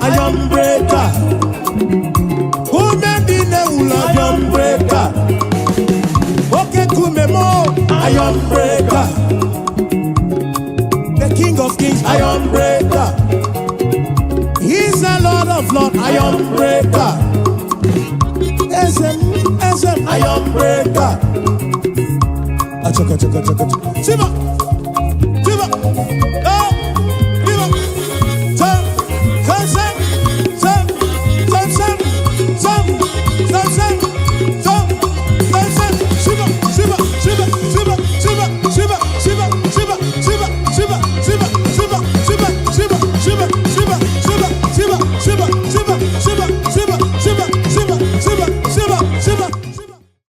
Iron breaker. Ume dị na-ewula, iron breaker. Oke nkume mo, iron breaker. The King of Kings, iron breaker. He's the Lord of Lords, iron breaker. Eze m, eze m, iron breaker. Achaka, chaka, chaka, chaka. Simba.